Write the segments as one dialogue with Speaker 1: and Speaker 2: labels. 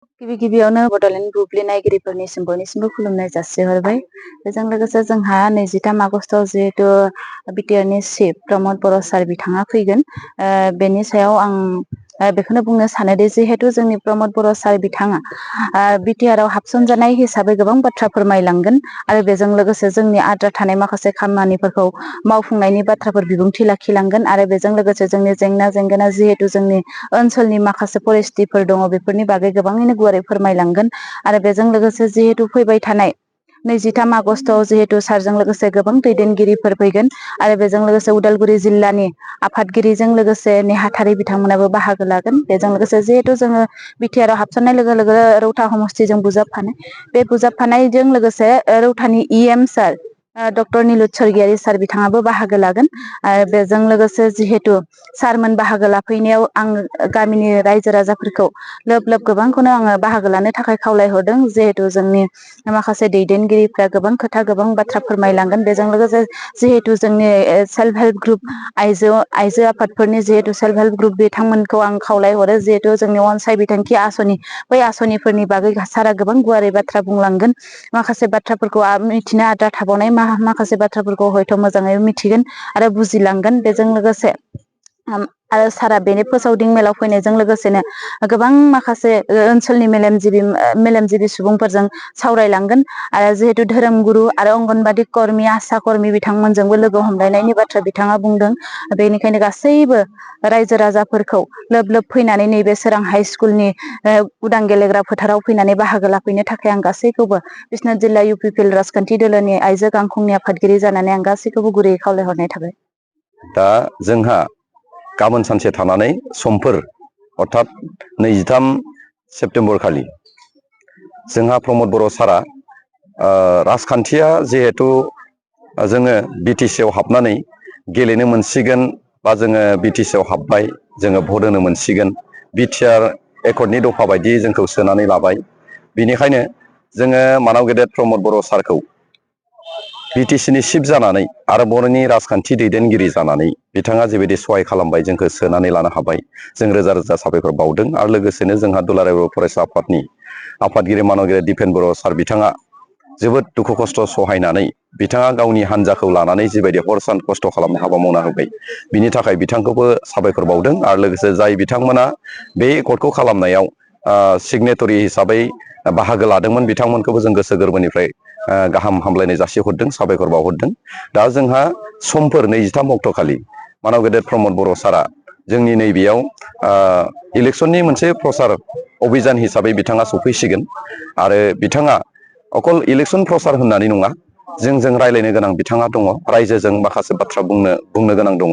Speaker 1: गिबि गिबियावनो बड'लेण्ड बुब्लि नायगिरिफोरनिसिम बयनिसिमबो खुलुमनाय जासिहरबाय। बेजों लोगोसे जोंहा 23 आगस्टआव जिहेतु बिटिआरनि चिफ प्रमद बर' सार बिथाङा फैगोन। बेनि सायाव आं बेखौनो बुंनो सानोदि जिहेतु जोंनि प्रमद बर' सार बिथाङा बिटिआरआव हाबसनजानाय हिसाबै गोबां बाथ्रा फोरमायलांगोन आरो बेजों लोगोसे जोंनि आद्रा थानाय माखासे खामानिफोरखौ मावफुंनायनि बाथ्राफोर बिबुंथि लाखिलांगोन आरो बेजों लोगोसे जोंनि जेंना जेंगोना जिहेतु जोंनि ओनसोलनि माखासे परिस्थितिफोर दङ बेफोरनि बागै गोबाङैनो गुवारै फोरमायलांगोन आरो बेजों लोगोसे जिहेतु फैबाय थानाय 23 आगस्टआव जिहेतु सारजों लोगोसे गोबां दैदेनगिरिफोर फैगोन आरो बेजों लोगोसे उदालगुरि जिल्लानि आफादगिरिजों लोगोसे नेहाथारि बिथांमोनाबो बाहागो लागोन। बेजों लोगोसे जिहेतु जोङो बिटिआरआव हाबसननाय लोगो लोगो रौता समस्तिजों बुजाबफानाय बे बुजाबफानायजों लोगोसे रौतानि इएम सार डक्टर निलुत स्वर्गियारि सार बिथाङाबो बाहागो लागोन आरो बेजों लोगोसे जिहेतु सारमोन बाहागो लाफैनायाव आं गामिनि रायजो राजाफोरखौ लोब लोब गोबांखौनो आङो बाहागो लानो थाखाय खावलायहरदों। जिहेतु जोंनि माखासे दैदेनगिरिफ्रा गोबां खोथा गोबां बाथ्रा फोरमायलांगोन। बेजों लोगोसे जिहेतु जोंनि सेल्फ हेल्प ग्रुप आइजो आफादफोरनि जिहेतु सेल्फ हेल्प ग्रुप बिथांमोनखौ आं खावलायहरो जिहेतु जोंनि अनसाय बिथांखि आसनि बै आसनिफोरनि बागै सारा गोबां गुवारै बाथ्रा बुंलांगोन। माखासे बाथ्राफोरखौ मिथिनो आद्रा थाबावनाय माखासे बाथ्राफोरखौ हयथ' मोजाङै मिथिगोन आरो बुजिलांगोन। बेजों लोगोसे आरो सारा बेनि फोसावदिं मेलाव फैनायजों लोगोसेनो गोबां माखासे ओनसोलनि मेलेमजिबि सुबुंफोरजों सावरायलांगोन आरो जिहेतु धोरोमगुरु आरो अंगनबादि कर्मि आसा कर्मि बिथांमोनजोंबो लोगो हमलायनायनि बाथ्रा बिथाङा बुंदों। बेनिखायनो गासैबो रायजो राजाफोरखौ लोब लोब फैनानै नैबे सोरां हाइ स्कुलनि उदां गेलेग्रा फोथाराव फैनानै बाहागो लाफैनो थाखाय आं गासैखौबो बिस्वनाथ जिल्ला UPPL राजखान्थि दोलोनि आइजो गांखंनि आफादगिरि जानानै आं गासैखौबो गुरैयै खावलायहरनाय थाबाय।
Speaker 2: दा जोंहा गाबोन सानसे थानानै समफोर अर्थात 23 सेप्तेम्बर खालि जोंहा प्रमद बर' सारा राजखान्थिया जिहेतु जोङो बिटिसिआव हाबनानै गेलेनो मोनसिगोन बा जोङो बिटिसिआव हाबबाय जोङो भट होनो मोनसिगोन। बिटिआर एकर्डनि दफा बायदियै जोंखौ सोनानै लाबाय। बिनिखायनो जोङो मानाव गेदेर प्रमद बर' सारखौ बिटिसिनि चिफ जानानै आरो बर'नि राजखान्थि दैदेनगिरि जानानै बिथाङा जेबायदि सहाय खालामबाय जोंखौ सोनानै लानो हाबाय जों रोजा रोजा साबायखर बावदों। आरो लोगोसेनो जोंहा दुलाराय बर' फरायसा आफादनि आफादगिरि मानगिरि दिपेन बर' सार बिथाङा जोबोद दुखु खस्थ' सहायनानै बिथाङा गावनि हान्जाखौ लानानै जिबायदि हर सान खस्थ' खालामनो हाबा मावना होबाय बिनि थाखाय बिथांखौबो साबायखर बावदों। आरो लोगोसे जाय बिथांमोना बे एकर्डखौ खालामनायाव सिगनेटरि हिसाबै बाहागो लादोंमोन बिथांमोनखौबो जों गोसो गोरबोनिफ्राय गाहाम हामलायनाय जासिहरदों साबायखर बावहरदों। दा जोंहा समफोर 23 अक्ट' खालि मानाव गेदेर प्रमद बर' सारा जोंनि नैबेयाव इलेक्सननि मोनसे प्रसार अभियान हिसाबै बिथाङा सफैसिगोन आरो बिथाङा अकल इलेक्सन प्रसार होननानै नङा जोंजों रायज्लायनो गोनां बिथाङा दङ। रायजोजों माखासे बाथ्रा बुंनो गोनां दङ।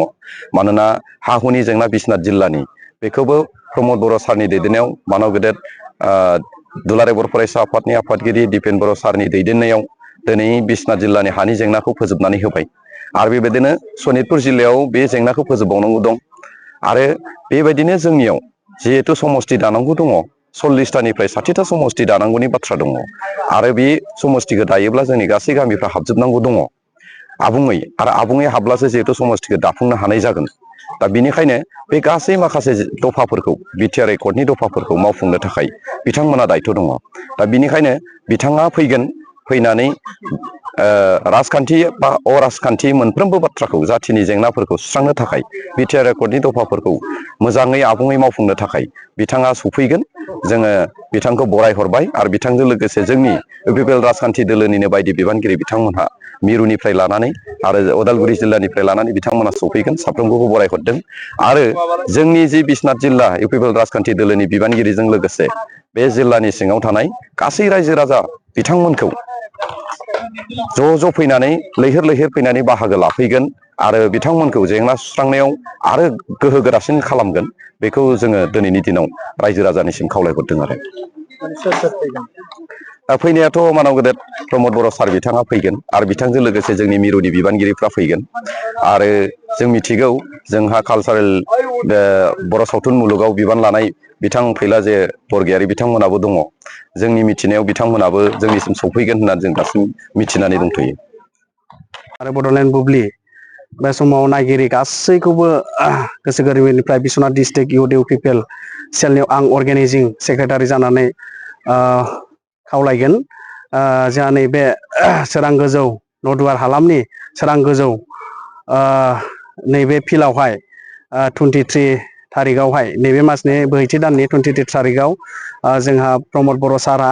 Speaker 2: मानोना हा हुनि जेंना बिस्वनाथ जिल्लानि बेखौबो प्रमद बर' सारनि दैदेननायाव मानाव गेदेर दुलाराय बर' फरायसा आफादनि आफादगिरि दिपेन बर' सारनि दैदेननायाव दिनै बिस्वनाथ जिल्लानि हानि जेंनाखौ फोजोबनानै होबाय आरो बेबायदिनो सनितपुर जिल्लायाव बे जेंनाखौ फोजोबबावनांगौ दं। आरो बेबायदिनो जोंनियाव जिहेथु समस्ति दानांगौ दङ 40थानिफ्राय 60था समस्ति दानांगौनि बाथ्रा दङ आरो बे समस्तिखौ दायोब्ला जोंनि गासै गामिफ्रा हाबजोबनांगौ दङ आबुङै। आरो आबुङै हाब्लासो जिहेथु समस्तिखौ दाफुंनो हानाय जागोन। दा बिनिखायनो बे गासै माखासे दफाफोरखौ बिटिआर एकर्डनि दफाफोरखौ मावफुंनो थाखाय बिथांमोना दायथ' दङ। दा बिनिखायनो बिथाङा फैगोन फैनानै राजखान्थि बा अराजखान्थि मोनफ्रोमबो बाथ्राखौ जाथिनि जेंनाफोरखौ सुस्रांनो थाखाय बिटिआर एकर्डनि दफाफोरखौ मोजाङै आबुङै मावफुंनो थाखाय बिथाङा सफैगोन। जोङो बिथांखौ बराय हरबाय आरो बिथांजों लोगोसे जोंनि UPPL राजखान्थि दोलोनिनो बायदि बिबानगिरि बिथांमोनहा मिरुनिफ्राय लानानै आरो उदालगुरि जिल्लानिफ्राय लानानै बिथांमोना सफैगोन साफ्रोमखौबो बरायहरदों। आरो जोंनि जि बिस्वनाथ जिल्ला UPPL राजखान्थि दोलोनि बिबानगिरिजों लोगोसे बे जिल्लानि सिङाव थानाय गासै रायजो राजा बिथांमोनखौ ज' फैनानै लैहोर लैहोर फैनानै बाहागो लाफैगोन आरो बिथांमोनखौ जेंना सुस्रांनायाव आरो गोहो गोरासिन खालामगोन। बेखौ जोङो दिनैनि दिनाव रायजो राजानिसिम खावलायहरदों। आरो फैनायाथ' मानाव गेदेर प्रमद बर' सार बिथाङा फैगोन आरो बिथांजों लोगोसे जोंनि मिरुनि बिबानगिरिफ्रा फैगोन। आरो जों मिथिगौ जोंहा कालसारेल बर' सावथुन मुलुगाव बिबान लानाय बिथां फैलाजे बरगयारि बिथांमोनाबो दङ। जोंनि मिथिनायाव बिथांमोनाबो जोंनिसिम सफैगोन होननानै जों दासिम मिथिनानै दंथ'यो।
Speaker 3: आरो बड'लेण्ड बुब्लि बे समाव नायगिरि गासैखौबो गोसो गोरबोनिफ्राय बिश्वनाथ डिस्ट्रिक्ट इउथ UPPL सेलनि आं अर्गेनाइजिं सेक्रेटारि जानानै खावलायगोन जोंहा नैबे सोरां गोजौ नदुवार हालामनि सोरां गोजौ नैबे फिल्डआवहाय 23 थारिखआवहाय नैबे मासनि ब्रैथि दाननि 23 थारिखआव जोंहा प्रमद बर' सारआ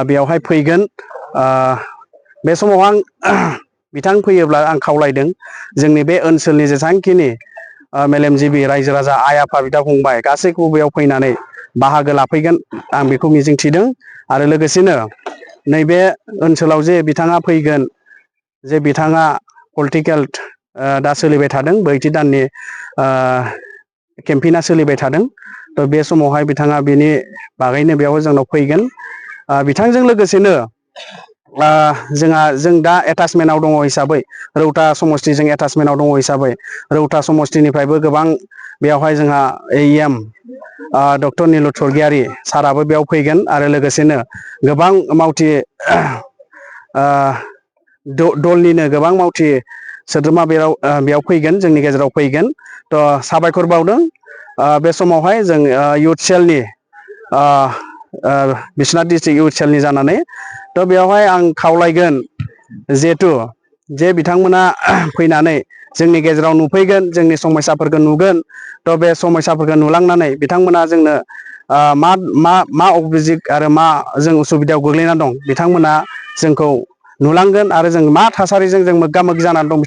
Speaker 3: बेयावहाय फैगोन। बे समाव आं बिथां फैयोब्ला आं खावलायदों जोंनि बे ओनसोलनि जेसेबांखिनि मेलेमजिबि रायजो राजा आइ आफा बिदा फंबाय गासैखौबो बेयाव फैनानै बाहागो लाफैगोन आं बेखौ मिजिंथिदों। आरो लोगोसेनो नैबे ओनसोलाव जे बिथाङा फैगोन, जे बिथाङा पलिटिकेल दा सोलिबाय थादों ब्रैथि दाननि केम्पेइना सोलिबाय थादों। थ' बे समावहाय बिथाङा बिनि बागैनो बेयाव जोंनाव फैगोन। बिथांजों लोगोसेनो जों दा एटाचमेन्टआव दङ हिसाबै रौता समस्तिजों एटाचमेन्टआव दङ हिसाबै रौता समस्तिनिफ्रायबो गोबां बेयावहाय जोंहा EM डक्टर निलु स्वर्गियारि साराबो बेयाव फैगोन। आरो लोगोसेनो गोबां मावथि दलनिनो गोबां मावथि सोद्रोमा बेयाव फैगोन, जोंनि गेजेराव फैगोन। थ' साबायखर बावदों बे समावहाय जों इउथ सेलनि बिश्वनाथ डिस्ट्रिक्ट इउथ सेलनि जानानै। थ' बेवहाय आं खावलायगोन जिहेथु जे बिथांमोना फैनानै जोंनि गेजेराव नुफैगोन, जोंनि समस्याफोरखौ नुगोन। थ' बे समस्याफोरखौ नुलांनानै बिथांमोना जोंनो मा अभिजिक आरो मा जों उसुबिदायाव गोग्लैना दं बिथांमोना जोंखौ नुलांगोन। आरो जों मा थासारिजों जों मोगा मोगि जानानै दं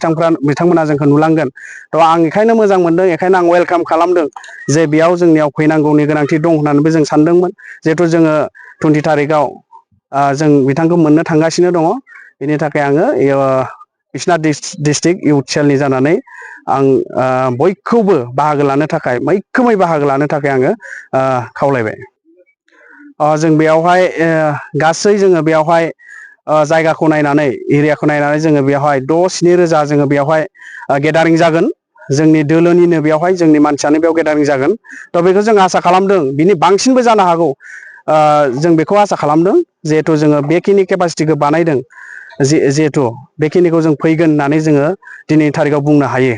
Speaker 3: बिथांमोना जोंखौ नुलांगोन। थ' आं बेखायनो मोजां मोनदों, बेखायनो आं वेलकाम खालामदों जे बेयाव जोंनियाव फैनांगौनि गोनांथि दं होननानैबो जों सानदोंमोन। जिहेथु जोङो 20 थारिखआव जों बिथांखौ मोननो थांगासिनो दङ। बेनि थाखाय आङो बिश्वनाथ डिस्ट्रिक्ट इउथ सेलनि जानानै आं बयखौबो बाहागो लानो थाखाय, मैखोमै बाहागो लानो थाखाय आङो खावलायबाय। जों बेयावहाय गासै जोङो बेयावहाय जायगाखौ नायनानै, एरियाखौ नायनानै जोङो बेवहाय 6-7 रोजा जोङो बेवहाय गेदारिं जागोन। जोंनि दोलोनिनो बेवहाय जोंनि मानसियानो बेयाव गेदारिं जागोन। थ' बेखौ जों आसा खालामदों बिनि बांसिनबो जानो हागौ। जों बेखौ आसा खालामदों जिहेथु जोङो बेखिनि केपासिटिखौ बानायदों, जिहेथु बेखिनिखौ जों फैगोन होननानै जोङो दिनैनि थारिखआव बुंनो हायो।